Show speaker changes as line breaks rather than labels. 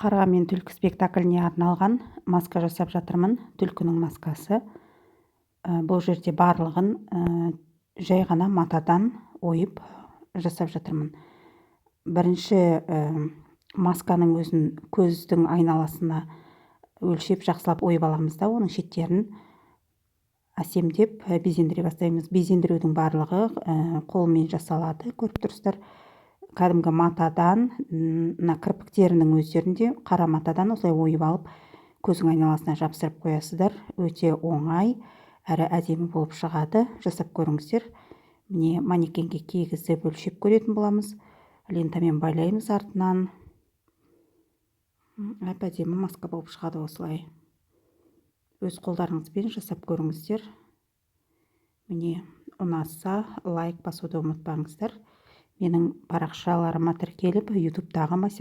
Қарға мен түлкі спектакліне арналған маска жасап жатырмын. Түлкінің маскасы. Бұл жерде барлығын жай ғана матадан ойып жасап жатырмын. Бірінші масканың өзін көздің айналасына өлшеп, жақсылап ойып аламыз да, оның шеттерін әсемдеп безендіре бастаймыз. Безендірудің барлығы қолмен жасалады. Көріп тұрсыздар, кәдімгі матадан, мына кірпіктерінің өздерін де қара матадан осылай ойып алып, көздің айналасына жабыстырып қоясыздар. Өте оңай әрі әдемі болып шығады, жасап көріңіздер. Міне, манекенге кигізіп, өлшеп көретін боламыз. Лентамен байлаймыз артынан. Әп әдемі маска болып шығады. Осылай өз қолдарыңызбен жасап көріңіздер. Міне, ұнаса, лайк басуды ұмытпаңыздар. Менің парақшаларыма тіркеліп, ютубтағы мастер